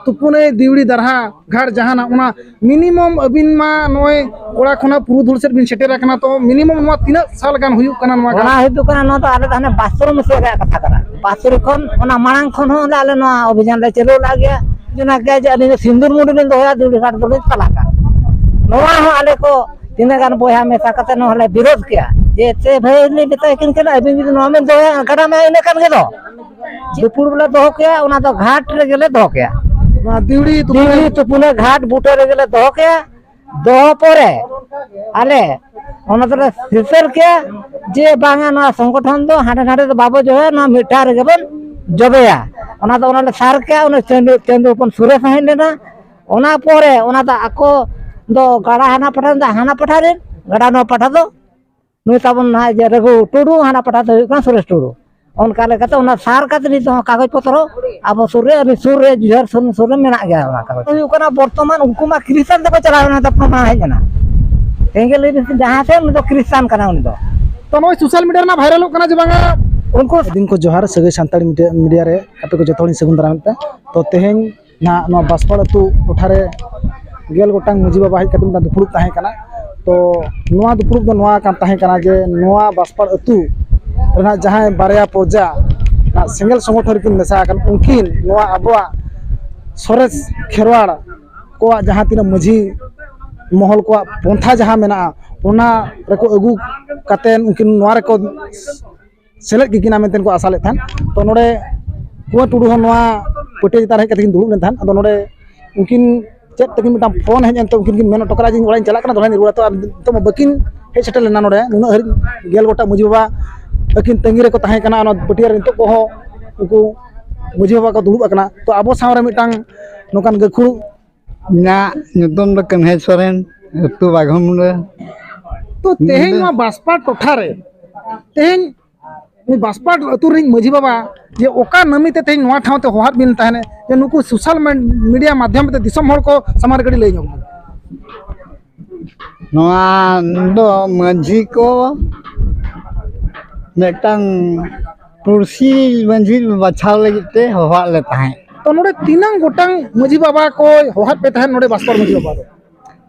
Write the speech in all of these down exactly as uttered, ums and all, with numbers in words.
ᱛᱩᱯᱩᱱᱟᱹᱭ ᱫᱤᱣᱲᱤ ᱫᱟᱨᱦᱟ ᱜᱷᱟᱴ ᱡᱟᱦᱟᱱᱟᱜ ᱚᱱᱟ ᱢᱤᱱᱤᱢᱟᱢ ᱟᱹᱵᱤᱱ ᱢᱟ ᱱᱚᱜᱼᱚᱭ ᱠᱚᱲᱟ ᱠᱷᱚᱱᱟᱜ ᱯᱩᱨᱩᱫᱷᱩᱞ ᱥᱮᱫ ᱵᱤᱱ ᱥᱮᱴᱮᱨ ᱟᱠᱟᱱᱟ, ᱛᱚ ᱢᱤᱱᱤᱢᱟᱢ ᱱᱚᱣᱟ ᱛᱤᱱᱟᱹᱜ ᱥᱟᱞ ᱜᱟᱱ ᱦᱩᱭᱩᱜ ᱠᱟᱱᱟ ᱱᱚᱣᱟ ᱚᱱᱟ ᱜᱷᱟᱴ? ᱦᱩᱭᱩᱜ ᱠᱟᱱᱟ, ᱱᱚᱣᱟ ᱫᱚ ᱟᱞᱮ ᱫᱚ ᱦᱟᱱᱮ ᱵᱟᱥᱛᱨᱚ ᱢᱮᱥᱟ ᱨᱮᱭᱟᱜ ᱠᱟᱛᱷᱟ ᱠᱟᱱᱟ᱾ ᱵᱟᱥᱛᱨᱚ ᱠᱷᱚᱱ ᱚᱱᱟ ᱢᱟᱲᱟᱝ ᱠᱷᱚᱱ ᱦᱚᱸ ᱟᱞᱮ ᱱᱚᱣᱟ ᱚᱵᱷᱤᱡᱟᱱ ᱞᱮ ᱪᱟᱹᱞᱩ ᱞᱮᱫ ᱜᱮᱭᱟ᱾ ᱚᱱᱟ ᱜᱮ ᱡᱮ ᱟᱹᱞᱤᱧ ᱫᱚ ᱥᱤᱸᱫᱩᱨ ᱢᱩᱸᱰᱩ ᱞᱤᱧ ᱫᱚᱦᱚᱭᱟ, ᱫᱤᱣᱲᱤ ᱜᱷᱟᱴ ᱫᱚᱞᱤᱧ ᱪᱟᱞᱟᱜ ᱠᱟᱱ᱾ ᱱᱚᱣᱟ ᱦᱚᱸ ᱟᱞᱮ ᱠᱚ ᱛᱤᱱᱟᱹᱜ ᱜᱟᱱ ᱵᱚᱭᱦᱟ ᱢᱮᱥᱟ ᱠᱟᱛᱮ ᱱᱚᱣᱟ ᱞᱮ ᱵᱤᱨᱳᱫ ᱠᱮᱜᱼᱟ᱾ ᱡᱮ ᱪᱮ ᱵᱷᱟᱹᱭ ᱞᱮ ᱢᱮᱛᱟᱭ ᱠᱟᱱ ᱠᱟᱱᱟ, ᱟᱹᱵᱤᱱ ᱡᱩᱫᱤ ᱱᱚᱣᱟ ᱵᱤᱱ ᱫᱚᱦᱚᱭᱟ, ᱜᱟᱰᱟ ᱢᱟ ᱤᱱᱟᱹ ᱠᱟᱱ ᱜᱮ ᱫᱚ᱾ ᱫᱩᱯᱩᱲ ᱵᱚᱞᱮ ᱫᱚᱦᱚ ᱠᱮᱜᱼᱟ, ᱚᱱᱟ ᱫᱚ ᱜᱷᱟᱴ ᱨᱮᱜᱮ ᱞᱮ ᱫᱚᱦᱚ ᱠᱮᱜᱼᱟ᱾ ᱱᱚᱣᱟ ᱫᱤᱣᱲᱤ ᱛᱩᱯᱩᱱ ᱫᱤᱣᱲᱤ ᱛᱩᱯᱩᱱᱟᱹ ᱜᱷᱟᱴ ᱵᱩᱴᱟᱹ ᱨᱮᱜᱮ ᱞᱮ ᱫᱚᱦᱚ ᱠᱮᱜᱼᱟ᱾ ᱫᱚᱦᱚ ᱯᱚᱨᱮ ᱟᱞᱮ ᱚᱱᱟ ᱫᱚᱞᱮ ᱥᱤᱥᱟᱹᱨ ᱠᱮᱜᱼᱟ ᱡᱮ ᱵᱟᱝᱟ, ᱱᱚᱣᱟ ᱥᱚᱝᱜᱚᱴᱷᱚᱱ ᱫᱚ ᱦᱟᱸᱰᱮ ᱱᱟᱰᱮ ᱫᱚ ᱵᱟᱵᱚ ᱡᱚᱵᱮᱭᱟ, ᱱᱚᱣᱟ ᱢᱤᱫᱴᱟᱝ ᱨᱮᱜᱮ ᱵᱚᱱ ᱡᱚᱵᱮᱭᱟ᱾ ᱚᱱᱟ ᱫᱚ ᱚᱱᱟ ᱞᱮ ᱥᱟᱨ ᱠᱮᱜᱼᱟ, ᱚᱱᱟ ᱪᱟᱹᱸᱫᱩ, ᱪᱟᱹᱸᱫᱩ ᱦᱚᱯᱚᱱ ᱥᱩᱨᱮᱥ ᱦᱚᱸ ᱦᱮᱡ ᱞᱮᱱᱟ᱾ ᱚᱱᱟ ᱯᱚᱨᱮ ᱚᱱᱟ ᱫᱚ ᱟᱠᱚ ᱫᱚ ᱜᱟᱰᱟ ᱦᱟᱱᱟ ᱯᱟᱴᱷᱟ ᱨᱮᱱ ᱫᱚ ᱦᱟᱱᱟ ᱯᱟᱴᱷᱟ ᱨᱮᱱ, ᱜᱟᱰᱟ ᱱᱚᱣᱟ ᱯᱟᱴᱷᱟ ᱫᱚ ᱱᱩᱭ ᱛᱟᱵᱚᱱ ᱱᱟᱦᱟᱜ ᱡᱮ ᱨᱟᱹᱜᱷᱩ ᱴᱩᱰᱩ, ᱦᱟᱱᱟ ᱯᱟᱴᱷᱟ ᱫᱚ ᱦᱩᱭᱩᱜ ᱠᱟᱱᱟ ᱥᱩᱨᱮᱥ ᱴᱩᱰᱩ᱾ ᱚᱱᱠᱟ ᱞᱮᱠᱟᱛᱮ ᱚᱱᱟ ᱥᱟᱨ ᱠᱟᱛᱮ ᱱᱤᱛ ᱦᱚᱸ ᱠᱟᱜᱚᱡᱽ ᱯᱚᱛᱨᱚ ᱟᱵᱚ ᱥᱩᱨ ᱨᱮ, ᱟᱹᱵᱤᱱ ᱥᱩᱨ ᱨᱮ, ᱡᱩᱡᱷᱟᱹᱨ ᱥᱩᱨ, ᱥᱩᱨ ᱨᱮ ᱢᱮᱱᱟᱜ ᱜᱮᱭᱟ ᱚᱱᱟ ᱠᱟᱜᱚᱡᱽ᱾ ᱦᱩᱭᱩᱜ ᱠᱟᱱᱟ ᱵᱚᱨᱛᱚᱢᱟᱱ ᱩᱱᱠᱩ ᱢᱟ ᱠᱷᱨᱤᱥᱴᱟᱱ ᱛᱮᱠᱚ ᱪᱟᱞᱟᱣ ᱮᱱᱟ, ᱛᱟᱨᱯᱚᱨ ᱢᱟ ᱦᱮᱡ ᱮᱱᱟ᱾ ᱛᱮᱦᱮᱧ ᱜᱮ ᱞᱟᱹᱭ ᱵᱤᱱ ᱥᱮ ᱡᱟᱦᱟᱸ ᱥᱮᱫ ᱩᱱᱤ ᱫᱚ ᱠᱷᱨᱤᱥᱴᱟᱱ ᱠᱟᱱᱟ ᱩᱱᱤ ᱫᱚ᱾ ᱛᱚ ᱱᱚᱜᱼᱚᱭ ᱥᱳᱥᱟᱞ ᱢᱤᱰᱤᱭᱟ ᱨᱮᱱᱟᱜ ᱵᱷᱟᱭᱨᱟᱞᱚᱜ ᱠᱟᱱᱟ ᱡᱮ ᱵᱟᱝᱟ ᱩᱱᱠᱩ ᱫᱤᱱ ᱠᱚ ᱡᱚᱦᱟᱨ ᱥᱟᱹᱜᱟᱹᱭ ᱥᱟᱱᱛᱟᱲ ᱢᱤᱰᱤᱭᱟ, ᱢᱤᱰᱤᱭᱟ ᱨᱮ ᱟᱯᱮ ᱠᱚ ᱡᱚᱛᱚ ᱦᱚᱲᱤᱧ ᱥᱟᱹᱜᱩᱱ ᱫᱟᱨᱟᱢᱮᱫ ᱯᱮ᱾ ᱛᱚ ᱛᱮᱦᱮᱧ ᱱᱟᱦᱟᱜ ᱱᱚᱣᱟ ᱵᱟᱥᱯᱟᱲ ᱟᱹᱛᱩ ᱴᱚᱴᱷᱟ ᱨᱮ ᱜᱮᱞ ᱜᱚᱴᱟᱝ ᱢᱟᱹᱡᱷᱤ ᱵᱟᱵᱟ ᱦᱮᱡ ᱠᱟᱛᱮ ᱢᱤᱫᱴᱟᱝ ᱫᱩᱯᱲᱩᱵ ᱛᱟᱦᱮᱸ ᱠᱟᱱᱟ᱾ ᱛᱚ ᱱᱚᱣᱟ ᱫᱩᱯᱲᱩᱵ ᱫᱚ ᱱᱚᱣᱟ ᱠᱟᱱ ᱛᱟᱦᱮᱸ ᱠᱟᱱᱟ ᱡᱮ ᱱᱚᱣᱟ ᱵᱟᱥᱯᱟᱲ ᱟᱹᱛᱩ ᱨᱮᱱᱟᱜ ᱡᱟᱦᱟᱸᱭ ᱵᱟᱨᱭᱟ ᱯᱨᱚᱡᱟ ᱱᱟᱜ ᱥᱮᱸᱜᱮᱞ ᱥᱚᱝᱜᱚᱴᱷᱚᱱ ᱨᱮᱠᱤᱱ ᱢᱮᱥᱟ ᱟᱠᱟᱱ, ᱩᱱᱠᱤᱱ ᱱᱚᱣᱟ ᱟᱵᱚᱣᱟᱜ ᱥᱚᱨᱮᱥ ᱠᱷᱮᱨᱣᱟᱲ ᱠᱚᱣᱟᱜ ᱡᱟᱦᱟᱸ ᱛᱤᱱᱟᱹᱜ ᱢᱟᱹᱡᱷᱤ ᱢᱚᱦᱚᱞ ᱠᱚᱣᱟᱜ ᱯᱚᱱᱛᱷᱟ ᱡᱟᱦᱟᱸ ᱢᱮᱱᱟᱜᱼᱟ, ᱚᱱᱟ ᱨᱮᱠᱚ ᱟᱹᱜᱩ ᱠᱟᱛᱮ ᱩᱱᱠᱤᱱ ᱱᱚᱣᱟ ᱨᱮᱠᱚ ᱥᱮᱞᱮᱫ ᱠᱤᱠᱤᱱᱟ ᱢᱮᱱᱛᱮ ᱠᱚ ᱟᱥᱟ ᱞᱮᱫ ᱛᱟᱦᱮᱸᱫ᱾ ᱛᱚ ᱱᱚᱰᱮ ᱠᱩᱸᱣᱟᱨ ᱴᱩᱰᱩ ᱦᱚᱸ ᱱᱚᱣᱟ ᱯᱟᱹᱴᱭᱟᱹ ᱪᱮᱛᱟᱱ ᱨᱮ ᱦᱮᱡ ᱠᱟᱛᱮ ᱠᱤᱱ ᱫᱩᱲᱩᱵ ᱞᱮᱱ ᱛᱟᱦᱮᱸᱫ᱾ ᱟᱫᱚ ᱱᱚᱰᱮ ᱩᱱᱠᱤᱱ ᱪᱮᱫ ᱛᱟᱹᱠᱤᱱ ᱢᱤᱫᱴᱟᱝ ᱯᱷᱳᱱ ᱦᱮᱡ ᱮᱱᱛᱮ ᱩᱱᱠᱤᱱ ᱠᱤᱱ ᱢᱮᱱ ᱦᱚᱴᱚ ᱠᱟᱫᱟ ᱡᱮ ᱤᱧ ᱚᱲᱟᱜ ᱤᱧ ᱪᱟᱞᱟᱜ ᱠᱟᱱᱟ, ᱫᱚᱲᱦᱟᱧ ᱨᱩᱣᱟᱹᱲᱟ᱾ ᱛᱚ ᱟᱨ ᱱᱤᱛᱚᱜ ᱢᱟ ᱵᱟᱹᱠᱤᱱ ᱦᱮᱡ ᱥᱮᱴᱮᱨ ᱞᱮᱱᱟ ᱱᱚᱰᱮ, ᱱᱩᱱᱟᱹᱜ ᱦᱟᱹᱨᱤᱡ ᱜᱮᱞ ᱜᱚᱴᱟᱝ ᱢᱟᱹᱡᱷᱤ ᱵᱟᱵᱟ ᱟᱹᱠᱤᱱ ᱛᱟᱺᱜᱤ ᱨᱮᱠᱚ ᱛᱟᱦᱮᱸ ᱠᱟᱱᱟ ᱚᱱᱟ ᱯᱟᱹᱴᱭᱟᱹ ᱨᱮ᱾ ᱱᱤᱛᱚᱜ ᱠᱚᱦᱚᱸ ᱩᱱᱠᱩ ᱢᱟᱹᱡᱷᱤ ᱵᱟᱵᱟ ᱠᱚ ᱫᱩᱲᱩᱵ ᱟᱠᱟᱱᱟ᱾ ᱛᱚ ᱟᱵᱚ ᱥᱟᱶ ᱨᱮ ᱢᱤᱫᱴᱟᱝ ᱱᱚᱝᱠᱟᱱ ᱜᱟᱹᱠᱷᱩᱲ ᱤᱧᱟᱹᱜ ᱧᱩᱛᱩᱢ ᱫᱚ ᱠᱟᱹᱱᱦᱟᱹᱭ ᱥᱚᱨᱮᱱ, ᱟᱹᱛᱩ ᱵᱟᱜᱷᱚᱢᱩᱱᱰᱟᱹ᱾ ᱛᱚ ᱛᱮᱦᱮᱧ ᱱᱚᱰᱮ ᱱᱚᱣᱟ ᱵᱟᱥᱯᱟᱲ ᱴᱚᱴᱷᱟ ᱨᱮ ᱛᱮᱦᱮᱧ ᱱᱩᱭ ᱵᱟᱥᱯᱟᱲ ᱟᱹᱛᱩ ᱨᱤᱱᱤᱡ ᱢᱟᱹᱡᱷᱤ ᱵᱟᱵᱟ ᱡᱮ ᱚᱠᱟ ᱱᱟᱹᱢᱤ ᱛᱮ ᱛᱮᱦᱮᱧ ᱱᱚᱣᱟ ᱴᱷᱟᱶ ᱛᱮ ᱦᱚᱦᱚᱣᱟᱫ ᱵᱤᱱ ᱛᱟᱦᱮᱱ, ᱡᱮ ᱱᱩᱠᱩ ᱥᱳᱥᱟᱞ ᱢᱤᱰᱤᱭᱟ ᱢᱟᱫᱽᱫᱷᱚᱢ ᱛᱮ ᱫᱤᱥᱚᱢ ᱦᱚᱲ ᱠᱚ ᱥᱟᱢᱟᱝ ᱨᱮ ᱠᱟᱹᱴᱤᱡ ᱞᱟᱹᱭ ᱧᱚᱜ ᱵᱤᱱ᱾ ᱱᱚᱣᱟ ᱫᱚ ᱢᱟᱹᱡᱷᱤ ᱠᱚ ᱢᱤᱫᱴᱟᱝ ᱯᱩᱲᱥᱤ ᱢᱟᱹᱡᱷᱤ ᱵᱟᱪᱷᱟᱣ ᱞᱟᱹᱜᱤᱫ ᱛᱮ ᱦᱚᱦᱚᱣᱟᱫ ᱞᱮ ᱛᱟᱦᱮᱸᱫ᱾ ᱛᱚ, ᱱᱚᱰᱮ ᱛᱤᱱᱟᱹᱝ ᱜᱚᱴᱟᱝ ᱢᱟᱹᱡᱷᱤ ᱵᱟᱵᱟ ᱠᱚ ᱦᱚᱦᱚᱣᱟᱫ ᱯᱮ ᱛᱟᱦᱮᱸᱫ ᱱᱚᱰᱮ ᱵᱟᱥᱯᱟᱲ ᱢᱟᱹᱡᱷᱤ ᱵᱟᱵᱟ ᱫᱚ?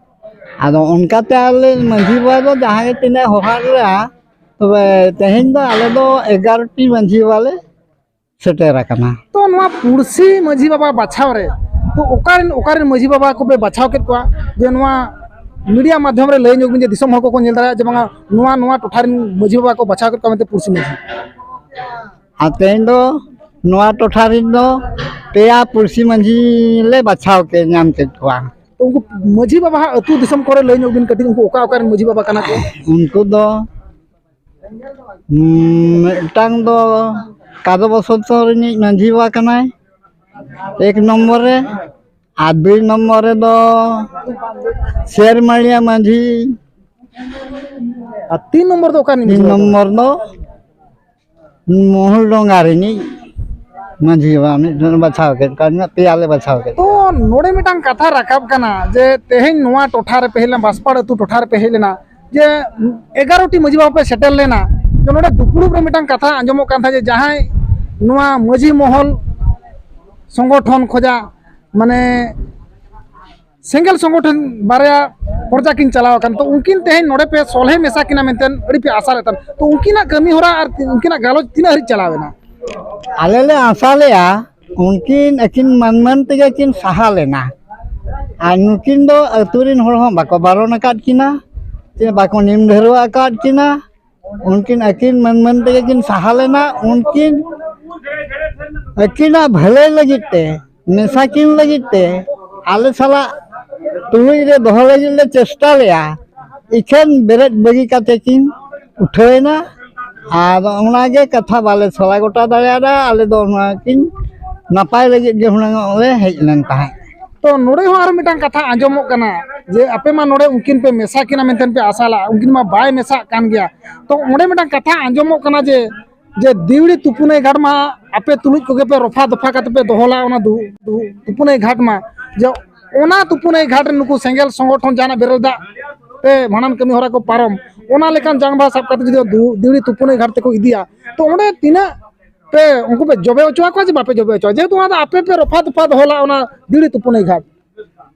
ᱟᱫᱚ ᱚᱱᱠᱟᱛᱮ ᱟᱞᱮ ᱢᱟᱹᱡᱷᱤ ᱵᱟᱵᱟ ᱫᱚ ᱡᱟᱦᱟᱸᱭ ᱜᱮ ᱛᱤᱱᱟᱹᱜ ᱦᱚᱦᱚᱣᱟᱫ ᱞᱮᱭᱟ, ᱛᱚᱵᱮ ᱛᱮᱦᱮᱧ ᱫᱚ ᱟᱞᱮ ᱫᱚ ᱮᱜᱟᱨᱚ ᱴᱤ ᱢᱟᱹᱡᱷᱤ ᱵᱟᱵᱟ ᱞᱮ ᱥᱮᱴᱮᱨ ᱟᱠᱟᱱᱟ᱾ ᱛᱚ, ᱱᱚᱣᱟ ᱯᱩᱲᱥᱤ ᱢᱟᱹᱡᱷᱤ ᱵᱟᱵᱟ ᱵᱟᱪᱷᱟᱣ ᱨᱮ, ᱛᱚ, ᱚᱠᱟᱨᱮᱱ ᱚᱠᱟᱨᱮᱱ ᱢᱟᱹᱡᱷᱤ ᱵᱟᱵᱟ ᱠᱚᱯᱮ ᱵᱟᱪᱷᱟᱣ ᱠᱮᱫ ᱠᱚᱣᱟ ᱡᱮ ᱱᱚᱣᱟ ᱢᱤᱰᱤᱭᱟ ᱢᱟᱫᱽᱫᱷᱚᱢ ᱨᱮ ᱞᱟᱹᱭ ᱧᱚᱜ ᱵᱤᱱ, ᱡᱮ ᱫᱤᱥᱚᱢ ᱦᱚᱲ ᱠᱚᱠᱚ ᱧᱮᱞ ᱫᱟᱲᱮᱭᱟᱜᱼᱟ ᱡᱮ ᱵᱟᱝᱟ, ᱱᱚᱣᱟ ᱱᱚᱣᱟ ᱴᱚᱴᱷᱟ ᱨᱮᱱ ᱢᱟᱹᱡᱷᱤ ᱵᱟᱵᱟ ᱠᱚ ᱵᱟᱪᱷᱟᱣ ᱠᱮᱫ ᱠᱚᱣᱟ ᱢᱮᱱᱛᱮ ᱯᱩᱲᱥᱤ ᱢᱟᱹᱡᱷᱤ? ᱟᱨ ᱛᱮᱦᱮᱧ ᱫᱚ ᱱᱚᱣᱟ ᱴᱚᱴᱷᱟ ᱨᱮᱱ ᱫᱚ ᱯᱮᱭᱟ ᱯᱩᱲᱥᱤ ᱢᱟᱹᱡᱷᱤ ᱞᱮ ᱵᱟᱪᱷᱟᱣ ᱠᱮᱫ, ᱧᱟᱢ ᱠᱮᱫ ᱠᱚᱣᱟ᱾ ᱛᱚ, ᱩᱱᱠᱩ ᱢᱟᱹᱡᱷᱤ ᱵᱟᱵᱟ ᱦᱟᱜ ᱟᱹᱛᱩ ᱫᱤᱥᱚᱢ ᱠᱚᱨᱮ ᱞᱟᱹᱭ ᱧᱚᱜ ᱵᱤᱱ ᱠᱟᱹᱴᱤᱡ, ᱩᱱᱠᱩ ᱚᱠᱟ ᱚᱠᱟ ᱨᱮᱱ ᱢᱟᱹᱡᱷᱤ ᱵᱟᱵᱟ ᱠᱟᱱᱟ ᱠᱚ? ᱩᱱᱠᱩ ᱫᱚ ᱩᱸ, ᱢᱤᱫᱴᱟᱝ ᱫᱚ ᱠᱟᱫᱚ ᱵᱚᱥᱚᱱᱛᱚ ᱨᱤᱱᱤᱡ ᱢᱟᱹᱡᱷᱤ ᱵᱟᱵᱟ ᱠᱟᱱᱟᱭ ᱮᱠ ᱱᱚᱢᱵᱚᱨ ᱨᱮ, ᱟᱨ ᱫᱩᱭ ᱱᱚᱢᱵᱚᱨ ᱨᱮᱫᱚ ᱥᱮᱨᱢᱟᱲᱤᱭᱟ ᱢᱟᱹᱡᱷᱤ, ᱟᱨ ᱛᱤᱱ ᱱᱚᱢᱵᱚᱨ ᱫᱚ ᱚᱠᱟ ᱨᱤᱱᱤᱡ ᱛᱤᱱ ᱢᱟᱹᱡᱷᱤ ᱵᱟᱵᱟ? ᱱᱚᱢᱵᱚᱨ ᱫᱚ ᱢᱚᱦᱩᱞ ᱰᱚᱸᱜᱟ ᱨᱤᱱᱤᱡ ᱢᱟᱹᱡᱷᱤ ᱵᱟᱵᱟ ᱢᱤᱫᱴᱮᱱ ᱵᱟᱪᱷᱟᱣ ᱠᱮᱫ ᱠᱚᱣᱟ, ᱯᱮᱭᱟ ᱞᱮ ᱵᱟᱪᱷᱟᱣ ᱠᱮᱫ ᱠᱚᱣᱟ᱾ ᱛᱚ, ᱱᱚᱰᱮ ᱢᱤᱫᱴᱟᱝ ᱠᱟᱛᱷᱟ ᱨᱟᱠᱟᱵ ᱠᱟᱱᱟ ᱡᱮ ᱛᱮᱦᱮᱧ ᱱᱚᱣᱟ ᱴᱚᱴᱷᱟ ᱨᱮᱯᱮ ᱦᱮᱡ ᱞᱮᱱᱟ, ᱵᱟᱥᱯᱟᱲ ᱟᱹᱛᱩ ᱴᱚᱴᱷᱟ ᱨᱮᱯᱮ ᱦᱮᱡ ᱞᱮᱱᱟ, ᱡᱮ ᱮᱜᱟᱨᱚ ᱴᱤ ᱢᱟᱹᱡᱷᱤ ᱵᱟᱵᱟ ᱯᱮ ᱥᱮᱴᱮᱨ ᱞᱮᱱᱟ, ᱡᱮ ᱱᱚᱰᱮ ᱫᱩᱯᱲᱩᱵ ᱨᱮ ᱢᱤᱫᱴᱟᱝ ᱠᱟᱛᱷᱟ ᱟᱸᱡᱚᱢᱚᱜ ᱠᱟᱱ ᱛᱟᱦᱮᱸᱫ ᱡᱮ ᱡᱟᱦᱟᱸᱭ ᱱᱚᱣᱟ ᱢᱟᱹᱡᱷᱤ ᱢᱚᱦᱚᱞ ᱥᱚᱝᱜᱚᱴᱷᱚᱱ ᱠᱷᱚᱡᱟᱜ, ᱢᱟᱱᱮ, ᱥᱮᱸᱜᱮᱞ ᱥᱚᱝᱜᱚᱴᱷᱚᱱ ᱵᱟᱨᱭᱟ ᱯᱚᱨᱡᱟ ᱠᱤᱱ ᱪᱟᱞᱟᱣ ᱟᱠᱟᱱ, ᱛᱚ ᱩᱱᱠᱤᱱ ᱛᱮᱦᱮᱧ ᱱᱚᱰᱮ ᱯᱮ ᱥᱚᱞᱦᱮ ᱢᱮᱥᱟ ᱠᱤᱱᱟ ᱢᱮᱱᱛᱮ ᱟᱹᱰᱤ ᱯᱮ ᱟᱥᱟ ᱞᱮᱫ ᱛᱟᱦᱮᱸᱫ, ᱛᱚ ᱩᱱᱠᱤᱱᱟᱜ ᱠᱟᱹᱢᱤ ᱦᱚᱨᱟ ᱟᱨ ᱩᱱᱠᱤᱱᱟᱜ ᱜᱟᱞᱚᱪ ᱛᱤᱱᱟᱹᱜ ᱦᱟᱹᱨᱤᱡ ᱪᱟᱞᱟᱣ ᱮᱱᱟ? ᱟᱞᱮ ᱞᱮ ᱟᱥᱟ ᱞᱮᱜᱼᱟ ᱩᱱᱠᱤᱱ ᱟᱹᱠᱤᱱ ᱢᱟᱹᱱ ᱢᱟᱹᱱ ᱛᱮᱜᱮ ᱠᱤᱱ ᱥᱟᱦᱟ ᱞᱮᱱᱟ, ᱟᱨ ᱱᱩᱠᱤᱱ ᱫᱚ ᱟᱹᱛᱩ ᱨᱮᱱ ᱦᱚᱲ ᱦᱚᱸ ᱵᱟᱠᱚ ᱵᱟᱨᱚᱱ ᱟᱠᱟᱫ ᱠᱤᱱᱟ, ᱪᱮ ᱵᱟᱠᱚ ᱱᱤᱢ ᱰᱷᱟᱹᱨᱣᱟᱹ ᱟᱠᱟᱫ ᱠᱤᱱᱟ᱾ ᱩᱱᱠᱤᱱ ᱟᱹᱠᱤᱱ ᱢᱟᱹᱱ ᱢᱟᱹᱱ ᱛᱮᱜᱮ ᱠᱤᱱ ᱥᱟᱦᱟ ᱞᱮᱱᱟ᱾ ᱩᱱᱠᱤᱱ ᱟᱹᱠᱤᱱᱟᱜ ᱵᱷᱟᱹᱞᱟᱹᱭ ᱞᱟᱹᱜᱤᱫ ᱛᱮ, ᱢᱮᱥᱟ ᱠᱤᱱ ᱞᱟᱹᱜᱤᱫ ᱛᱮ, ᱟᱞᱮ ᱥᱟᱞᱟᱜ ᱛᱩᱞᱩᱡ ᱨᱮ ᱫᱚᱦᱚ ᱞᱟᱹᱜᱤᱫ ᱞᱮ ᱪᱮᱥᱴᱟ ᱞᱮᱜᱼᱟ᱾ ᱤᱠᱷᱟᱹᱱ ᱵᱮᱨᱮᱫ ᱵᱟᱹᱜᱤ ᱠᱟᱛᱮ ᱠᱤᱱ ᱩᱴᱷᱟᱹᱣ ᱮᱱᱟ᱾ ᱟᱫᱚ ᱚᱱᱟᱜᱮ ᱠᱟᱛᱷᱟ ᱵᱟᱞᱮ ᱥᱟᱞᱟ ᱜᱚᱴᱟ ᱫᱟᱲᱮᱭᱟᱫᱟ᱾ ᱟᱞᱮ ᱫᱚ ᱱᱚᱣᱟ ᱠᱤᱱ ᱱᱟᱯᱟᱭ ᱞᱟᱹᱜᱤᱫ ᱜᱮ ᱦᱩᱱᱟᱹᱝ ᱞᱮ ᱦᱮᱡ ᱞᱮᱱ ᱛᱟᱦᱮᱸᱫ᱾ ᱛᱚ, ᱱᱚᱰᱮ ᱦᱚᱸ ᱟᱨ ᱢᱤᱫᱴᱟᱝ ᱠᱟᱛᱷᱟ ᱟᱸᱡᱚᱢᱚᱜ ᱠᱟᱱᱟ ᱡᱮ ᱟᱯᱮ ᱢᱟ ᱱᱚᱰᱮ ᱩᱱᱠᱤᱱ ᱯᱮ ᱢᱮᱥᱟ ᱠᱤᱱᱟ ᱢᱮᱱᱛᱮ ᱯᱮ ᱟᱥᱟ ᱞᱟᱜᱼᱟ, ᱩᱱᱠᱤᱱ ᱢᱟ ᱵᱟᱭ ᱢᱮᱥᱟᱜ ᱠᱟᱱ ᱜᱮᱭᱟ᱾ ᱛᱚ, ᱚᱸᱰᱮ ᱢᱤᱫᱴᱟᱝ ᱠᱟᱛᱷᱟ ᱟᱸᱡᱚᱢᱚᱜ ᱠᱟᱱᱟ ᱡᱮ, ᱡᱮ ᱫᱤᱣᱲᱤ ᱛᱩᱯᱩᱱᱟᱹᱭ ᱜᱷᱟᱴ ᱢᱟ ᱟᱯᱮ ᱛᱩᱞᱩᱡ ᱠᱚᱜᱮ ᱯᱮ ᱨᱚᱯᱷᱟ ᱫᱚᱯᱷᱟ ᱠᱟᱛᱮ ᱯᱮ ᱫᱚᱦᱚ ᱞᱟᱜᱼᱟ ᱚᱱᱟ ᱫᱩ-, ᱫᱩ-, ᱛᱩᱯᱩᱱᱟᱹᱭ ᱜᱷᱟᱴ ᱢᱟ, ᱡᱮ ᱚᱱᱟ ᱛᱩᱯᱩᱱᱟᱹᱭ ᱜᱷᱟᱴ ᱨᱮ ᱱᱩᱠᱩ ᱥᱮᱸᱜᱮᱞ ᱥᱚᱝᱜᱚᱴᱷᱚᱱ ᱡᱟᱦᱟᱱᱟᱜ ᱵᱮᱨᱮᱞ ᱫᱟᱜ ᱛᱮ ᱵᱷᱟᱸᱰᱟᱱ ᱠᱟᱹᱢᱤ ᱦᱚᱨᱟ ᱠᱚ ᱯᱟᱨᱚᱢ, ᱚᱱᱟ ᱞᱮᱠᱟᱱ ᱡᱟᱝ ᱵᱟᱦᱟ ᱥᱟᱵ ᱠᱟᱛᱮ ᱡᱩᱫᱤ ᱫᱩ-, ᱫᱤᱣᱲᱤ ᱛᱩᱯᱩᱱᱟᱹᱭ ᱜᱷᱟᱴ ᱛᱮᱠᱚ ᱤᱫᱤᱭᱟ, ᱛᱚ ᱚᱸᱰᱮ ᱛᱤᱱᱟᱹᱜ ᱯᱮ ᱩᱱᱠᱩ ᱯᱮ ᱡᱚᱵᱮ ᱦᱚᱪᱚ ᱟᱠᱚᱣᱟ ᱡᱮ ᱵᱟᱯᱮ ᱡᱚᱵᱮ ᱦᱚᱪᱚᱣᱟ? ᱡᱮᱦᱮᱛᱩ ᱚᱱᱟ ᱫᱚ ᱟᱯᱮ ᱯᱮ ᱨᱚᱯᱷᱟ ᱫᱚᱯᱷᱟ ᱫᱚᱦᱚ ᱞᱟᱜᱼᱟ ᱚᱱᱟ ᱫᱤᱣᱲᱤ ᱛᱩᱯᱩᱱᱟᱹᱭ ᱜᱷᱟᱴ᱾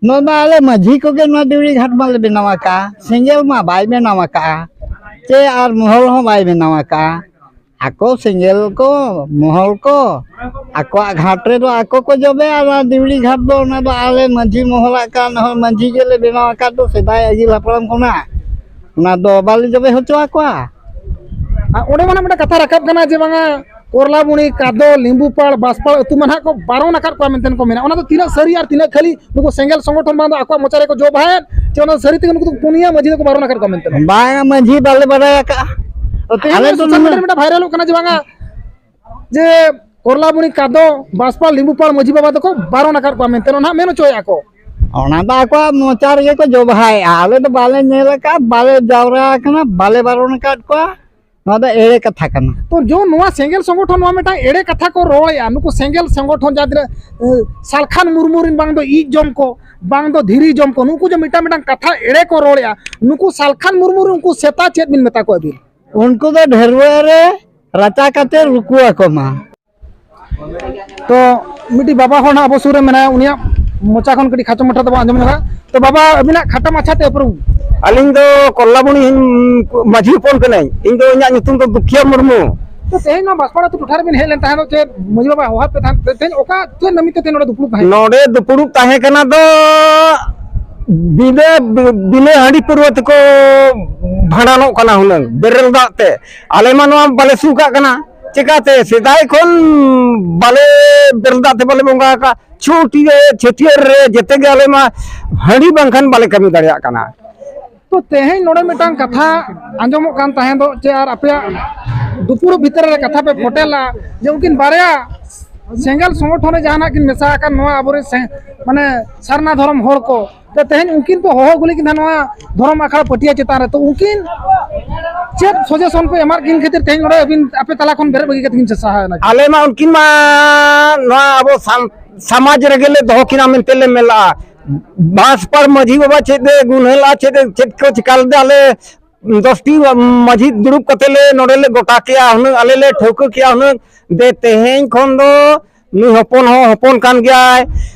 ᱱᱚᱣᱟ ᱫᱚ ᱟᱞᱮ ᱢᱟᱹᱡᱷᱤ ᱠᱚᱜᱮ ᱱᱚᱣᱟ ᱫᱤᱣᱲᱤ ᱜᱷᱟᱴ ᱢᱟᱞᱮ ᱵᱮᱱᱟᱣ ᱟᱠᱟᱫᱼᱟ, ᱥᱮᱸᱜᱮᱞ ᱢᱟ ᱵᱟᱭ ᱵᱮᱱᱟᱣ ᱟᱠᱟᱫᱼᱟ, ᱪᱮ ᱟᱨ ᱢᱚᱦᱚᱞ ᱦᱚᱸ ᱵᱟᱭ ᱵᱮᱱᱟᱣ ᱟᱠᱟᱫᱼᱟ᱾ ᱟᱠᱚ ᱥᱮᱸᱜᱮᱞ ᱠᱚ, ᱢᱚᱦᱚᱞ ᱠᱚ, ᱟᱠᱚᱣᱟᱜ ᱜᱷᱟᱴ ᱨᱮᱫᱚ ᱟᱠᱚ ᱠᱚ ᱡᱚᱵᱮ, ᱟᱨ ᱚᱱᱟ ᱫᱤᱣᱲᱤ ᱜᱷᱟᱴ ᱫᱚ ᱚᱱᱟ ᱫᱚ ᱟᱞᱮ ᱢᱟᱹᱡᱷᱤ ᱢᱚᱦᱚᱞᱟᱜ ᱠᱟᱱ ᱦᱚᱸ ᱢᱟᱹᱡᱷᱤ ᱜᱮᱞᱮ ᱵᱮᱱᱟᱣ ᱟᱠᱟᱫ ᱫᱚ ᱥᱮᱫᱟᱭ ᱟᱹᱜᱤᱞ ᱦᱟᱯᱲᱟᱢ ᱠᱷᱚᱱᱟᱜ, ᱚᱱᱟ ᱫᱚ ᱵᱟᱞᱮ ᱡᱚᱵᱮ ᱦᱚᱪᱚ ᱟᱠᱚᱣᱟ᱾ ᱟᱨ ᱚᱸᱰᱮ ᱢᱟ ᱢᱤᱫᱴᱟᱝ ᱠᱟᱛᱷᱟ ᱨᱟᱠᱟᱵ ᱠᱟᱱᱟ ᱡᱮ ᱵᱟᱝᱟ ᱠᱚᱨᱞᱟᱵᱩᱲᱤ, ᱠᱟᱫᱚ, ᱞᱤᱢᱵᱩᱯᱟᱲ, ᱵᱟᱥᱯᱟᱲ ᱟᱹᱛᱩ ᱢᱟ ᱱᱟᱦᱟᱜ ᱠᱚ ᱵᱟᱨᱚᱱ ᱟᱠᱟᱫ ᱠᱚᱣᱟ ᱢᱮᱱᱛᱮ ᱠᱚ ᱢᱮᱱᱟ᱾ ᱚᱱᱟ ᱫᱚ ᱛᱤᱱᱟᱹᱜ ᱥᱟᱹᱨᱤ ᱟᱨ ᱛᱤᱱᱟᱹᱜ ᱠᱷᱟᱹᱞᱤ? ᱱᱩᱠᱩ ᱥᱮᱸᱜᱮᱞ ᱥᱚᱝᱜᱚᱴᱷᱚᱱ ᱵᱟᱝ ᱫᱚ ᱟᱠᱚᱣᱟᱜ ᱢᱚᱪᱟ ᱨᱮᱠᱚ ᱡᱚ ᱵᱟᱦᱟᱭᱮᱫ, ᱪᱮ ᱚᱱᱟ ᱥᱟᱹᱨᱤ ᱛᱮᱜᱮ ᱱᱩᱠᱩ ᱫᱚ ᱯᱩᱱᱭᱟᱹ ᱢᱟᱹᱡᱷᱤ ᱫᱚᱠᱚ ᱵᱟᱨᱚᱱ ᱟᱠᱟᱫ ᱠᱚᱣᱟ ᱢᱮᱱᱛᱮ? ᱵᱟᱝᱟ, ᱢᱟᱹᱡᱷᱤ ᱵᱟᱞᱮ ᱵᱟᱲᱟᱭ ᱟᱠᱟᱫᱼᱟ᱾ ᱛᱮᱦᱮᱧ ᱟᱞᱮ ᱫᱚ ᱥᱳᱥᱟᱞ ᱱᱩᱱᱟᱹᱜ ᱢᱤᱰᱤᱭᱟ ᱨᱮ ᱢᱤᱫᱴᱟᱝ ᱵᱷᱟᱭᱨᱟᱞᱚᱜ ᱠᱟᱱᱟ ᱡᱮ ᱵᱟᱝᱟ, ᱡᱮ ᱠᱚᱨᱞᱟᱵᱩᱲᱤ, ᱠᱟᱫᱚ, ᱵᱟᱥᱯᱟᱲ, ᱞᱤᱢᱵᱩᱯᱟᱲ ᱢᱟᱹᱡᱷᱤ ᱵᱟᱵᱟ ᱫᱚᱠᱚ ᱵᱟᱨᱚᱱ ᱟᱠᱟᱫ ᱠᱚᱣᱟ ᱢᱮᱱᱛᱮ ᱚᱱᱟ ᱱᱟᱦᱟᱜ ᱢᱮᱱ ᱦᱚᱪᱚᱭᱮᱫᱼᱟ ᱠᱚ᱾ ᱚᱱᱟ ᱫᱚ ᱟᱠᱚᱣᱟᱜ ᱢᱚᱪᱟ ᱨᱮᱜᱮ ᱠᱚ ᱡᱚ ᱵᱟᱦᱟᱭᱮᱫᱼᱟ, ᱟᱞᱮ ᱫᱚ ᱵᱟᱞᱮ ᱧᱮᱞ ᱟᱠᱟᱫᱼᱟ, ᱵᱟᱞᱮ ᱡᱟᱣᱨᱟ ᱟᱠᱟᱱᱟ, ᱵᱟᱞᱮ ᱵᱟᱨᱚᱱ ᱟᱠᱟᱫ ᱠᱚᱣᱟ᱾ ᱱᱚᱣᱟ ᱫᱚ ᱮᱲᱮ ᱠᱟᱛᱷᱟ ᱠᱟᱱᱟ᱾ ᱛᱚ ᱡᱚ ᱱᱚᱣᱟ ᱥᱮᱸᱜᱮᱞ ᱥᱚᱝᱜᱚᱴᱷᱚᱱ ᱱᱚᱣᱟ ᱢᱤᱫᱴᱟᱝ ᱮᱲᱮ ᱠᱟᱛᱷᱟ ᱠᱚ ᱨᱚᱲᱮᱫᱼᱟ᱾ ᱱᱩᱠᱩ ᱥᱮᱸᱜᱮᱞ ᱥᱚᱝᱜᱚᱴᱷᱚᱱ ᱡᱟᱦᱟᱸ ᱛᱤᱱᱟᱹᱜ, ᱮ, ᱥᱟᱞᱠᱷᱟᱱ ᱢᱩᱨᱢᱩ ᱨᱮᱱ ᱵᱟᱝ ᱫᱚ ᱤᱡ ᱡᱚᱢ ᱠᱚ, ᱵᱟᱝ ᱫᱚ ᱫᱷᱤᱨᱤ ᱡᱚᱢ ᱠᱚ, ᱱᱩᱠᱩ ᱡᱮ ᱢᱤᱫᱴᱟᱝ ᱢᱤᱫᱴᱟᱝ ᱠᱟᱛᱷᱟ ᱮᱲᱮ ᱠᱚ ᱨᱚᱲᱮᱫᱼᱟ, ᱱᱩᱠᱩ ᱥᱟᱞᱠᱷᱟᱱ ᱢᱩᱨᱢᱩ ᱨᱮᱱ ᱩᱱᱠᱩ ᱥᱮᱛᱟ ᱪᱮᱫ ᱵᱤᱱ ᱢᱮᱛᱟ ᱠᱚᱣᱟ ᱵᱤᱱ? ᱩᱱᱠᱩ ᱫᱚ ᱰᱷᱟᱹᱨᱣᱟᱹ ᱨᱮ ᱨᱟᱪᱟ ᱠᱟᱛᱮ ᱨᱩᱠᱩ ᱟᱠᱚ ᱢᱟ᱾ ᱛᱚ ᱢᱤᱫᱴᱤᱡ ᱵᱟᱵᱟ ᱦᱚᱲ ᱱᱟᱦᱟᱜ ᱟᱵᱚ ᱥᱩᱨ ᱨᱮ ᱢᱮᱱᱟᱭᱟ, ᱩᱱᱤᱭᱟᱜ ᱢᱚᱪᱟ ᱠᱷᱚᱱ ᱠᱟᱹᱴᱤᱡ ᱠᱷᱟᱴᱚ ᱢᱟᱪᱷᱟ ᱛᱮᱵᱚᱱ ᱟᱸᱡᱚᱢ ᱧᱚᱜᱟ᱾ ᱛᱚ ᱵᱟᱵᱟ, ᱟᱹᱵᱤᱱᱟᱜ ᱠᱷᱟᱴᱚ ᱢᱟᱪᱷᱟ ᱛᱮ ᱩᱯᱨᱩᱢ᱾ ᱟᱹᱞᱤᱧ ᱫᱚ ᱠᱚᱞᱞᱟᱵᱩᱲᱤ ᱢᱟᱹᱡᱷᱤ ᱦᱚᱯᱚᱱ ᱠᱟᱹᱱᱟᱹᱧ᱾ ᱤᱧ ᱫᱚ, ᱤᱧᱟᱹᱜ ᱧᱩᱛᱩᱢ ᱫᱚ ᱫᱩᱠᱷᱤᱭᱟᱹ ᱢᱩᱨᱢᱩ᱾ ᱛᱚ ᱛᱮᱦᱮᱧ ᱱᱚᱣᱟ ᱵᱟᱥᱯᱟᱲᱟ ᱟᱹᱛᱩ ᱴᱚᱴᱷᱟ ᱨᱮᱵᱤᱱ ᱦᱮᱡ ᱞᱮᱱ ᱛᱟᱦᱮᱸ ᱫᱚ, ᱪᱮᱫ ᱢᱟᱹᱡᱷᱤ ᱵᱟᱵᱟ ᱦᱚᱦᱚᱣᱟᱫ ᱯᱮ ᱛᱟᱦᱮᱸᱫ? ᱛᱮᱦᱮᱧ ᱚᱠᱟ ᱪᱮᱫ ᱱᱟᱹᱢᱤᱛ ᱛᱮ ᱛᱮᱦᱮᱧ ᱱᱚᱰᱮ ᱫᱩᱯᱲᱩᱵ ᱛᱟᱦᱮᱸ ᱠᱟᱱᱟ? ᱱᱚᱰᱮ ᱫᱩᱯᱲᱩᱵ ᱛᱟᱦᱮᱸ ᱠᱟᱱᱟ ᱫᱚ ᱵᱤᱱᱟᱹ, ᱵᱤᱱᱟᱹ ᱦᱟᱺᱰᱤ ᱯᱟᱹᱨᱣᱟᱹ ᱛᱮᱠᱚ ᱵᱷᱟᱸᱰᱟᱱᱚᱜ ᱠᱟᱱᱟ ᱦᱩᱱᱟᱹᱝ ᱵᱮᱨᱮᱞ ᱫᱟᱜ ᱛᱮ᱾ ᱟᱞᱮ ᱢᱟ ᱱᱚᱣᱟ ᱵᱟᱞᱮ ᱥᱩᱠᱟᱜ ᱠᱟᱱᱟ᱾ ᱪᱮᱠᱟᱛᱮ ᱥᱮᱫᱟᱭ ᱠᱷᱚᱱ ᱵᱟᱞᱮ ᱵᱮᱨᱮᱞ ᱫᱟᱜ ᱛᱮ ᱵᱟᱞᱮ ᱵᱚᱸᱜᱟ ᱟᱠᱟᱫ᱾ ᱪᱷᱩᱴᱤ ᱨᱮ, ᱪᱷᱟᱹᱴᱭᱟᱹᱨ ᱨᱮ, ᱡᱮᱛᱮ ᱜᱮ ᱟᱞᱮ ᱢᱟ ᱦᱟᱺᱰᱤ ᱵᱟᱝᱠᱷᱟᱱ ᱵᱟᱞᱮ ᱠᱟᱹᱢᱤ ᱫᱟᱲᱮᱭᱟᱜ ᱠᱟᱱᱟ᱾ ᱛᱚ ᱛᱮᱦᱮᱧ ᱱᱚᱰᱮ ᱢᱤᱫᱴᱟᱝ ᱠᱟᱛᱷᱟ ᱟᱸᱡᱚᱢᱚᱜ ᱠᱟᱱ ᱛᱟᱦᱮᱸ ᱫᱚ, ᱪᱮ ᱟᱨ ᱟᱯᱮᱭᱟᱜ ᱫᱩᱯᱩᱲᱩᱵ ᱵᱷᱤᱛᱨᱤ ᱨᱮ ᱠᱟᱛᱷᱟ ᱯᱮ ᱯᱷᱚᱴᱮᱞᱟ ᱡᱮ ᱩᱱᱠᱤᱱ ᱵᱟᱨᱭᱟ ᱥᱮᱸᱜᱮᱞ ᱥᱚᱝᱜᱚᱴᱷᱚᱱ ᱨᱮ ᱡᱟᱦᱟᱱᱟᱜ ᱠᱤᱱ ᱢᱮᱥᱟ ᱟᱠᱟᱱ ᱱᱚᱣᱟ ᱟᱵᱚᱨᱮᱱ ᱥᱮ-, ᱢᱟᱱᱮ ᱥᱟᱨᱱᱟ ᱫᱷᱚᱨᱚᱢ ᱦᱚᱲ ᱠᱚ᱾ ᱛᱚ ᱛᱮᱦᱮᱧ ᱩᱱᱠᱤᱱ ᱠᱚ ᱦᱚᱦᱚ ᱟᱹᱜᱩ ᱞᱮᱫ ᱠᱤᱱ ᱛᱟᱦᱮᱸ ᱱᱚᱣᱟ ᱫᱷᱚᱨᱚᱢ ᱟᱠᱷᱲᱟ ᱯᱟᱹᱴᱭᱟᱹ ᱪᱮᱛᱟᱱ ᱨᱮ᱾ ᱛᱚ ᱩᱱᱠᱤᱱ ᱪᱮᱫ ᱥᱟᱡᱮᱥᱚᱱ ᱯᱮ ᱮᱢᱟᱫ ᱠᱤᱱ ᱠᱷᱟᱹᱛᱤᱨ ᱛᱮᱦᱮᱧ ᱱᱚᱰᱮ ᱟᱹᱵᱤᱱ ᱟᱯᱮ ᱛᱟᱞᱟ ᱠᱷᱚᱱ ᱵᱮᱨᱮᱫ ᱵᱟᱹᱜᱤ ᱠᱟᱛᱮ ᱠᱤᱱ ᱥᱟᱦᱟ ᱮᱱᱟ? ᱟᱞᱮ ᱢᱟ ᱩᱱᱠᱤᱱ ᱢᱟ ᱱᱚᱣᱟ ᱟᱵᱚ ᱥᱟᱱ-, ᱥᱚᱢᱟᱡᱽ ᱨᱮᱜᱮ ᱞᱮ ᱫᱚᱦᱚ ᱠᱤᱱᱟ ᱢᱮᱱᱛᱮ ᱞᱮ ᱢᱮᱱ ᱞᱟᱜᱼᱟ᱾ ᱵᱟᱸᱥᱯᱟᱲ ᱢᱟᱹᱡᱷᱤ ᱵᱟᱵᱟ ᱪᱮᱫ ᱮ ᱜᱩᱱᱦᱟᱹᱞᱟ, ᱪᱮᱫ ᱮ, ᱪᱮᱫ ᱠᱚ ᱪᱤᱠᱟ ᱞᱮᱫᱟ, ᱟᱞᱮ ᱫᱚᱥᱴᱤ ᱢᱟᱹᱡᱷᱤ ᱫᱩᱲᱩᱵ ᱠᱟᱛᱮ ᱞᱮ ᱱᱚᱰᱮ ᱞᱮ ᱜᱚᱴᱟ ᱠᱮᱜᱼᱟ ᱦᱩᱱᱟᱹᱝ, ᱟᱞᱮ ᱞᱮ ᱴᱷᱟᱹᱣᱠᱟᱹ ᱠᱮᱜᱼᱟ ᱦᱩᱱᱟᱹᱝ, ᱫᱮ ᱛᱮᱦᱮᱧ ᱠᱷᱚᱱ ᱫᱚ ᱱᱩᱭ ᱦᱚᱯᱚᱱ ᱦᱚᱸ ᱦᱚᱯᱚᱱ ᱠᱟᱱ ᱜᱮᱭᱟᱭ,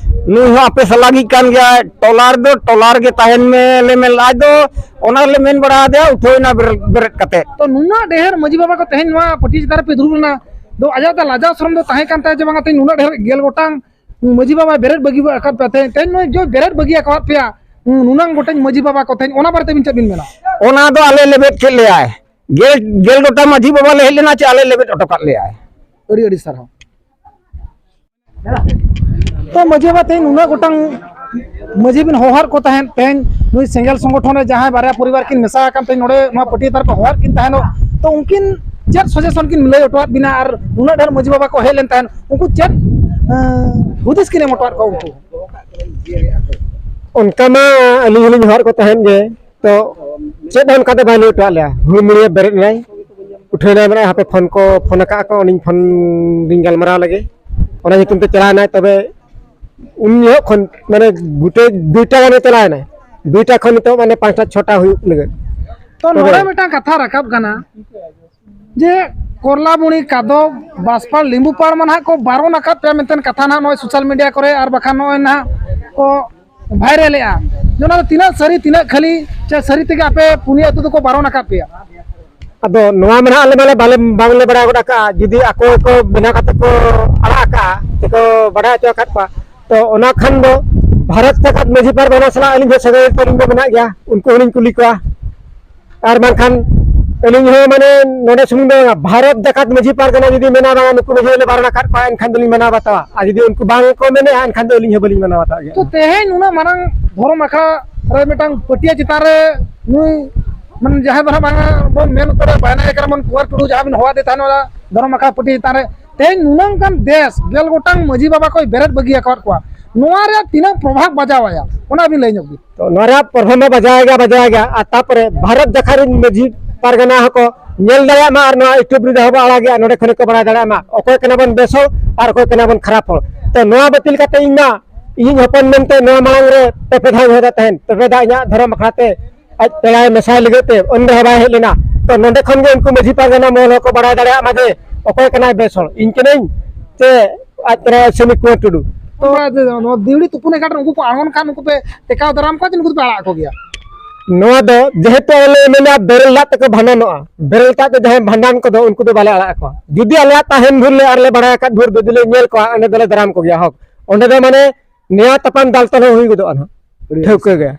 ᱱᱩᱭ ᱦᱚᱸ ᱟᱯᱮ ᱥᱟᱞᱟᱜᱤᱡ ᱠᱟᱱ ᱜᱮᱭᱟᱭ, ᱴᱚᱞᱟ ᱨᱮᱫᱚ ᱴᱚᱞᱟ ᱨᱮᱜᱮ ᱛᱟᱦᱮᱱ ᱢᱮ ᱞᱮ ᱢᱮᱱ ᱞᱮᱫᱼᱟ᱾ ᱟᱫᱚ ᱚᱱᱟ ᱞᱮ ᱢᱮᱱ ᱵᱟᱲᱟ ᱟᱫᱮᱭᱟ, ᱩᱴᱷᱟᱹᱣ ᱮᱱᱟ ᱵᱮᱨᱮᱫ, ᱵᱮᱨᱮᱫ ᱠᱟᱛᱮ᱾ ᱛᱚ ᱱᱩᱱᱟᱹᱜ ᱰᱷᱮᱨ ᱢᱟᱹᱡᱷᱤ ᱵᱟᱵᱟ ᱠᱚ ᱛᱮᱦᱮᱧ ᱱᱚᱣᱟ ᱯᱟᱹᱴᱭᱟᱹ ᱪᱮᱛᱟᱱ ᱨᱮᱯᱮ ᱫᱩᱲᱩᱵ ᱞᱮᱱᱟ, ᱫᱚ ᱟᱡᱟᱜ ᱫᱚ ᱞᱟᱡᱟᱣ ᱥᱚᱨᱚᱢ ᱫᱚ ᱛᱟᱦᱮᱸ ᱠᱟᱱ ᱛᱟᱭᱟ ᱡᱮ ᱵᱟᱝᱟ ᱛᱮᱦᱮᱧ ᱱᱩᱱᱟᱹᱜ ᱰᱷᱮᱨ ᱜᱮᱞ ᱜᱚᱴᱟᱝ ᱢᱟᱹᱡᱷᱤ ᱵᱟᱵᱟ ᱵᱮᱨᱮᱫ ᱵᱟᱹᱜᱤ ᱟᱠᱟᱫ ᱯᱮᱭᱟ, ᱛᱮᱦᱮᱧ, ᱛᱮᱦᱮᱧ ᱱᱚᱜᱼᱚᱭ ᱡᱮ ᱵᱮᱨᱮᱫ ᱵᱟᱹᱜᱤ ᱟᱠᱟᱫ ᱯᱮᱭᱟ, ᱱᱩᱱᱟᱹᱝ ᱜᱚᱴᱮᱡ ᱢᱟᱹᱡᱷᱤ ᱵᱟᱵᱟ ᱠᱚ, ᱛᱮᱦᱮᱧ ᱚᱱᱟ ᱵᱟᱨᱮᱛᱮ ᱟᱹᱵᱤᱱ ᱪᱮᱫ ᱵᱤᱱ ᱢᱮᱱᱟ? ᱚᱱᱟ ᱫᱚ ᱟᱞᱮ ᱞᱮᱵᱮᱫ ᱠᱮᱫ ᱞᱮᱭᱟᱭ, ᱜᱮᱞ, ᱜᱮᱞ ᱜᱚᱴᱟᱝ ᱢᱟᱹᱡᱷᱤ ᱵᱟᱵᱟ ᱞᱮ ᱦᱮᱡ ᱞᱮᱱᱟ ᱪᱮ ᱟᱞᱮ ᱞᱮᱵᱮᱫ ᱦᱚᱴᱚ ᱠᱟᱫ ᱞᱮᱭᱟᱭ᱾ ᱟᱹᱰᱤ ᱟᱹᱰᱤ ᱥᱟᱨᱦᱟᱣ᱾ ᱛᱚ ᱢᱟᱹᱡᱷᱤ ᱵᱟᱵᱟ ᱛᱮᱦᱮᱧ ᱱᱩᱱᱟᱹᱜ ᱜᱚᱴᱟᱝ ᱢᱟᱹᱡᱷᱤ ᱵᱤᱱ ᱦᱚᱦᱚᱣᱟᱫ ᱠᱚ ᱛᱟᱦᱮᱸᱫ, ᱛᱮᱦᱮᱧ ᱱᱩᱭ ᱥᱮᱸᱜᱮᱞ ᱥᱚᱝᱜᱚᱴᱷᱚᱱ ᱨᱮ ᱡᱟᱦᱟᱸᱭ ᱵᱟᱨᱭᱟ ᱯᱚᱨᱤᱵᱟᱨ ᱠᱤᱱ ᱢᱮᱥᱟ ᱟᱠᱟᱱ, ᱛᱮᱦᱮᱧ ᱱᱚᱰᱮ ᱱᱚᱣᱟ ᱯᱟᱹᱴᱭᱟᱹ ᱛᱟᱨ ᱠᱚ ᱦᱚᱦᱚᱣᱟᱫ ᱠᱤᱱ ᱛᱟᱦᱮᱱᱚᱜ, ᱛᱚ ᱩᱱᱠᱤᱱ ᱪᱮᱫ ᱥᱟᱡᱮᱥᱚᱱ ᱠᱤᱱ ᱞᱟᱹᱭ ᱦᱚᱴᱚᱣᱟᱫ ᱵᱤᱱᱟ ᱟᱨ ᱱᱩᱱᱟᱹᱜ ᱰᱷᱮᱨ ᱢᱟᱹᱡᱷᱤ ᱵᱟᱵᱟ ᱠᱚ ᱦᱮᱡ ᱞᱮᱱ ᱛᱟᱦᱮᱸᱫ, ᱩᱱᱠᱩ ᱪᱮᱫ, ᱮᱸ, ᱦᱩᱫᱤᱥ ᱠᱤᱱ ᱮᱢ ᱦᱚᱴᱚᱣᱟᱫ ᱠᱚᱣᱟ ᱩᱱᱠᱩ? ᱚᱱᱠᱟ ᱢᱟ ᱟᱹᱞᱤᱧ ᱦᱚᱸᱞᱤᱧ ᱦᱚᱦᱚᱣᱟᱫ ᱠᱚ ᱛᱟᱦᱮᱸᱫ ᱜᱮ, ᱛᱚ ᱪᱮᱫ ᱦᱚᱸ ᱚᱱᱠᱟ ᱫᱚ ᱵᱟᱭ ᱞᱟᱹᱭ ᱦᱚᱴᱚᱣᱟᱫ ᱞᱮᱭᱟ᱾ ᱦᱩᱲᱩ ᱢᱩᱲᱤᱭᱟᱹ ᱵᱮᱨᱮᱫ ᱮᱱᱟᱭ, ᱩᱴᱷᱟᱹᱣ ᱮᱱᱟᱭ, ᱢᱮᱱᱟᱭ, "ᱦᱟᱯᱮ ᱯᱷᱳᱱ ᱠᱚ ᱯᱷᱳᱱ ᱟᱠᱟᱫ ᱠᱚ, ᱩᱱᱤᱧ ᱯᱷᱳᱱ ᱞᱤᱧ ᱜᱟᱞᱢᱟᱨᱟᱣ ᱞᱮᱜᱮ", ᱚᱱᱟ ᱧᱩᱛᱩᱢ ᱛᱮ ᱪᱟᱞᱟᱣ ᱮᱱᱟᱭ᱾ ᱛᱚᱵᱮ ᱩᱱ ᱡᱚᱦᱚᱜ ᱠᱷᱚᱱ ᱢᱟᱱᱮ ᱜᱩᱴᱟᱹ ᱫᱩᱭᱴᱟ ᱜᱟᱱᱮ ᱪᱟᱞᱟᱣ ᱮᱱᱟᱭ, ᱫᱩᱭᱴᱟ ᱠᱷᱚᱱ ᱱᱤᱛᱚᱜ ᱢᱟᱱᱮ ᱯᱟᱸᱪᱴᱟ ᱪᱷᱚᱴᱟ ᱦᱩᱭᱩᱜ ᱞᱟᱹᱜᱤᱫ᱾ ᱛᱚ ᱛᱚᱵᱮ ᱱᱚᱰᱮ ᱢᱤᱫᱴᱟᱝ ᱠᱟᱛᱷᱟ ᱨᱟᱠᱟᱵ ᱠᱟᱱᱟ ᱡᱮ ᱠᱚᱨᱞᱟᱵᱩᱲᱤ, ᱠᱟᱫᱚᱵ, ᱵᱟᱥᱯᱟᱲ, ᱞᱤᱢᱵᱩᱯᱟᱲ ᱢᱟ ᱱᱟᱦᱟᱜ ᱠᱚ ᱵᱟᱨᱚᱱ ᱟᱠᱟᱫ ᱯᱮᱭᱟ ᱢᱮᱱᱛᱮ ᱠᱟᱛᱷᱟ ᱱᱟᱦᱟᱜ ᱱᱚᱜᱼᱚᱭ ᱥᱳᱥᱟᱞ ᱢᱤᱰᱤᱭᱟ ᱠᱚᱨᱮ ᱟᱨ ᱵᱟᱠᱷᱟᱱ ᱱᱚᱜᱼᱚᱭ ᱱᱟᱦᱟᱜ ᱠᱚ ᱵᱷᱟᱭᱨᱟᱞᱮᱜᱼᱟ, ᱡᱮ ᱚᱱᱟ ᱫᱚ ᱛᱤᱱᱟᱹᱜ ᱥᱟᱹᱨᱤ ᱛᱤᱱᱟᱹᱜ ᱠᱷᱟᱹᱞᱤ, ᱪᱮ ᱥᱟᱹᱨᱤ ᱛᱮᱜᱮ ᱟᱯᱮ ᱯᱩᱱᱭᱟᱹ ᱟᱹᱛᱩ ᱫᱚᱠᱚ ᱵᱟᱨᱚᱱ ᱟᱠᱟᱫ ᱯᱮᱭᱟ? ᱟᱫᱚ ᱱᱚᱣᱟ ᱢᱟ ᱱᱟᱦᱟᱜ ᱟᱞᱮ ᱢᱟᱞᱮ ᱵᱟᱞᱮ, ᱵᱟᱝᱞᱮ ᱵᱟᱲᱟᱭ ᱜᱚᱫ ᱟᱠᱟᱫᱼᱟ, ᱡᱩᱫᱤ ᱟᱠᱚ ᱠᱚ ᱵᱮᱱᱟᱣ ᱠᱟᱛᱮ ᱠᱚ ᱟᱲᱟᱜ ᱟᱠᱟᱫᱼᱟ, ᱥᱮᱠᱚ ᱵᱟᱰᱟᱭ ᱦᱚᱪᱚ ᱟᱠᱟᱫ ᱠᱚᱣᱟ, ᱛᱚ ᱚᱱᱟ ᱠᱷᱟᱱ ᱫᱚ ᱵᱷᱟᱨᱚᱛ ᱡᱟᱠᱟᱛ ᱢᱟᱹᱡᱷᱤ ᱯᱟᱨᱜᱟᱱᱟ ᱥᱟᱞᱟᱜ ᱟᱹᱞᱤᱧ ᱦᱚᱸ ᱥᱟᱹᱜᱟᱹᱭ ᱛᱟᱹᱞᱤᱧ ᱫᱚ ᱢᱮᱱᱟᱜ ᱜᱮᱭᱟ, ᱩᱱᱠᱩ ᱦᱚᱸᱞᱤᱧ ᱠᱩᱞᱤ ᱠᱚᱣᱟ᱾ ᱟᱨ ᱵᱟᱝᱠᱷᱟᱱ ᱟᱹᱞᱤᱧ ᱦᱚᱸ ᱢᱟᱱᱮ ᱱᱚᱰᱮ ᱥᱩᱢᱩᱝ ᱫᱚ ᱵᱟᱝᱟ, ᱵᱷᱟᱨᱚᱛ ᱡᱟᱠᱟᱛ ᱢᱟᱹᱡᱷᱤ ᱯᱟᱨᱜᱟᱱᱟ ᱡᱩᱫᱤ ᱢᱮᱱᱟ ᱵᱟᱝᱟ ᱱᱩᱠᱩ ᱢᱟᱹᱡᱷᱤ ᱞᱮ ᱵᱟᱨᱚᱱ ᱟᱠᱟᱫ ᱠᱚᱣᱟ, ᱮᱱᱠᱷᱟᱱ ᱫᱚᱞᱤᱧ ᱢᱟᱱᱟᱣ ᱵᱟᱛᱟᱣᱟ, ᱟᱨ ᱡᱩᱫᱤ ᱩᱱᱠᱩ ᱵᱟᱝ ᱠᱚ ᱢᱮᱱᱮᱜᱼᱟ ᱮᱱᱠᱷᱟᱱ ᱫᱚ ᱟᱹᱞᱤᱧ ᱦᱚᱸ ᱵᱟᱹᱞᱤᱧ ᱢᱟᱱᱟᱣ ᱵᱟᱛᱟᱣ ᱜᱮᱭᱟ᱾ ᱛᱚ ᱛᱮᱦᱮᱧ ᱱᱩᱱᱟᱹᱜ ᱢᱟᱨᱟᱝ ᱫᱷᱚᱨᱚᱢ ᱟᱠᱷᱲᱟ ᱨᱮ ᱢᱤᱫᱴᱟᱝ ᱯᱟᱹᱴᱭᱟᱹ ᱪᱮᱛᱟᱱ ᱨᱮ ᱱᱩᱭ ᱢᱟᱱᱮ ᱡᱟᱦᱟᱸᱭ ᱫᱚ ᱱᱟᱦᱟᱜ ᱵᱟᱝᱟ ᱵᱚᱱ ᱢᱮᱱ ᱩᱛᱟᱹᱨᱟ ᱵᱟᱭᱱᱟ ᱮᱠᱨᱟᱢ ᱠᱩᱣᱟᱨ ᱴᱩᱰᱩ ᱡᱟᱦᱟᱸ ᱵᱤᱱ ᱦᱚᱦᱚᱣᱟᱫᱮ ᱛᱟᱦᱮᱱ ᱚᱱᱟ ᱫᱷᱚᱨᱚᱢ ᱟᱠᱷᱲᱟ ᱯᱟᱹᱴᱭᱟᱹ ᱪᱮᱛᱟᱱ ᱨᱮ, ᱛᱮᱦᱮᱧ ᱱᱩᱱᱟᱹᱝ ᱜᱟᱱ ᱫᱮᱥ ᱜᱮᱞ ᱜᱚᱴᱟᱝ ᱢᱟᱹᱡᱷᱤ ᱵᱟᱵᱟ ᱠᱚᱭ ᱵᱮᱨᱮᱫ ᱵᱟᱹᱜᱤ ᱟᱠᱟᱫ ᱠᱚᱣᱟ, ᱱᱚᱣᱟ ᱨᱮᱭᱟᱜ ᱛᱤᱱᱟᱹᱜ ᱯᱨᱚᱵᱷᱟᱵᱽ ᱵᱟᱡᱟᱣ ᱟᱭᱟ ᱚᱱᱟ ᱵᱤᱱ ᱞᱟᱹᱭ ᱧᱚᱜ ᱵᱤᱱ᱾ ᱛᱚ ᱱᱚᱣᱟ ᱨᱮᱭᱟᱜ ᱯᱨᱚᱵᱷᱟᱵᱽ ᱢᱟ ᱵᱟᱡᱟᱣ ᱜᱮᱭᱟ, ᱵᱟᱡᱟᱣ ᱜᱮᱭᱟ᱾ ᱟᱨ ᱛᱟᱯᱚᱨᱮ ᱵᱷᱟᱨᱚᱛ ᱡᱟᱠᱟᱛ ᱨᱮᱱ ᱢᱟᱹᱡᱷᱤ ᱯᱟᱨᱜᱟᱱᱟ ᱦᱚᱸᱠᱚ ᱧᱮᱞ ᱫᱟᱲᱮᱭᱟᱜ ᱢᱟ ᱟᱨ ᱱᱚᱣᱟ YouTube ᱨᱮ ᱡᱟᱦᱟᱸ ᱵᱚ ᱟᱲᱟᱜᱮᱜᱼᱟ ᱱᱚᱰᱮ ᱠᱷᱚᱱ ᱠᱚ ᱵᱟᱲᱟᱭ ᱫᱟᱲᱮᱭᱟᱜ ᱢᱟ ᱚᱠᱚᱭ ᱠᱟᱱᱟ ᱵᱚᱱ ᱵᱮᱥ ᱦᱚᱲ ᱟᱨ ᱚᱠᱚᱭ ᱠᱟᱱᱟ ᱵᱚᱱ ᱠᱷᱟᱨᱟᱯ ᱦᱚᱲ᱾ ᱛᱚ ᱱᱚᱣᱟ ᱵᱟᱹᱛᱤᱞ ᱠᱟᱛᱮ ᱤᱧ ᱢᱟ ᱤᱧᱤᱡ ᱦᱚᱯᱚᱱ ᱢᱮᱱᱛᱮ ᱱᱚᱣᱟ ᱢᱟᱲᱟᱝ ᱨᱮ ᱯᱮ ᱯᱮ ᱫᱷᱟᱣ ᱤᱧ ᱦᱚᱦᱚ ᱛᱟᱦᱮᱱ, ᱯᱮ ᱯᱮ ᱫᱷᱟᱣ ᱤᱧᱟᱹᱜ ᱫᱷᱚᱨᱚᱢ ᱟᱠᱷᱲᱟ ᱛᱮ ᱟᱡ ᱯᱮᱲᱟᱭ ᱢᱮᱥᱟᱭ ᱞᱟᱹᱜᱤᱫ ᱛᱮ ᱩᱱ ᱨᱮᱦᱚᱸ ᱵᱟᱭ ᱦᱮᱡ ᱞᱮᱱᱟ᱾ ᱛᱚ ᱱᱚᱸᱰᱮ ᱠᱷᱚᱱ ᱜᱮ ᱩᱱᱠᱩ ᱢᱟᱹᱡᱷᱤ ᱯᱟᱨᱜᱟᱱᱟ ᱢᱚᱦᱚᱞ ᱦᱚᱸᱠᱚ ᱵᱟᱲᱟᱭ ᱫᱟᱲᱮᱭᱟᱜ ᱢᱟ ᱡᱮ ᱚᱠᱚᱭ ᱠᱟᱱᱟᱭ ᱵᱮᱥ ᱦᱚᱲ, ᱤᱧ ᱠᱟᱹᱱᱟᱹᱧ ᱥᱮ ᱟᱡ ᱯᱮᱲᱟ ᱥᱮ ᱢᱤᱠᱩᱣᱟᱹ ᱴᱩᱰᱩ᱾ ᱛᱚ ᱱᱚᱣᱟ ᱫᱤᱣᱲᱤ ᱛᱩᱯᱩᱱ ᱜᱷᱟᱴ ᱨᱮ ᱩᱱᱠᱩ ᱠᱚ ᱟᱬᱜᱚᱱ ᱠᱷᱟᱱ ᱩᱱᱠᱩ ᱯᱮ ᱴᱮᱠᱟᱣ ᱫᱟᱨᱟᱢ ᱠᱚᱣᱟ ᱪᱮ ᱱᱩᱠᱩ ᱫᱚᱯᱮ ᱟᱲᱟᱜ ᱠᱚᱜᱮᱭᱟ? ᱱᱚᱣᱟ ᱫᱚ ᱡᱮᱦᱮᱛᱩ ᱟᱞᱮ ᱞᱮ ᱢᱮᱱᱟ ᱵᱮᱨᱮᱞ ᱫᱟᱜ ᱛᱮᱠᱚ ᱵᱷᱟᱸᱰᱟᱱᱚᱜᱼᱟ, ᱵᱮᱨᱮᱞ ᱫᱟᱜ ᱛᱮ ᱡᱟᱦᱟᱸᱭ ᱵᱷᱟᱸᱰᱟᱱ ᱠᱚᱫᱚ ᱩᱱᱠᱩ ᱫᱚ ᱵᱟᱞᱮ ᱟᱲᱟᱜ ᱟᱠᱚᱣᱟ᱾ ᱡᱩᱫᱤ ᱟᱞᱮᱭᱟᱜ ᱛᱟᱦᱮᱱ ᱵᱷᱳᱨ ᱞᱮ ᱟᱨ ᱞᱮ ᱵᱟᱲᱟᱭ ᱟᱠᱟᱫ ᱵᱷᱳᱨ ᱡᱩᱫᱤ ᱞᱮ ᱧᱮᱞ ᱠᱚᱣᱟ, ᱚᱸᱰᱮ ᱫᱚᱞᱮ ᱫᱟᱨᱟᱢ ᱠᱚᱜᱮᱭᱟ᱾ ᱦᱚᱠ ᱚᱸᱰᱮ ᱫᱚ ᱢᱟᱱᱮ ᱱᱮᱭᱟᱣ ᱛᱟᱯᱟᱢ ᱫᱟᱞ ᱛᱚᱞ ᱦᱚᱸ ᱦᱩᱭ ᱜᱚᱫᱚᱜᱼᱟ ᱱᱟᱦᱟᱜ᱾ ᱟᱹᱰᱤ ᱴᱷᱟᱹᱣᱠᱟᱹ ᱜᱮ᱾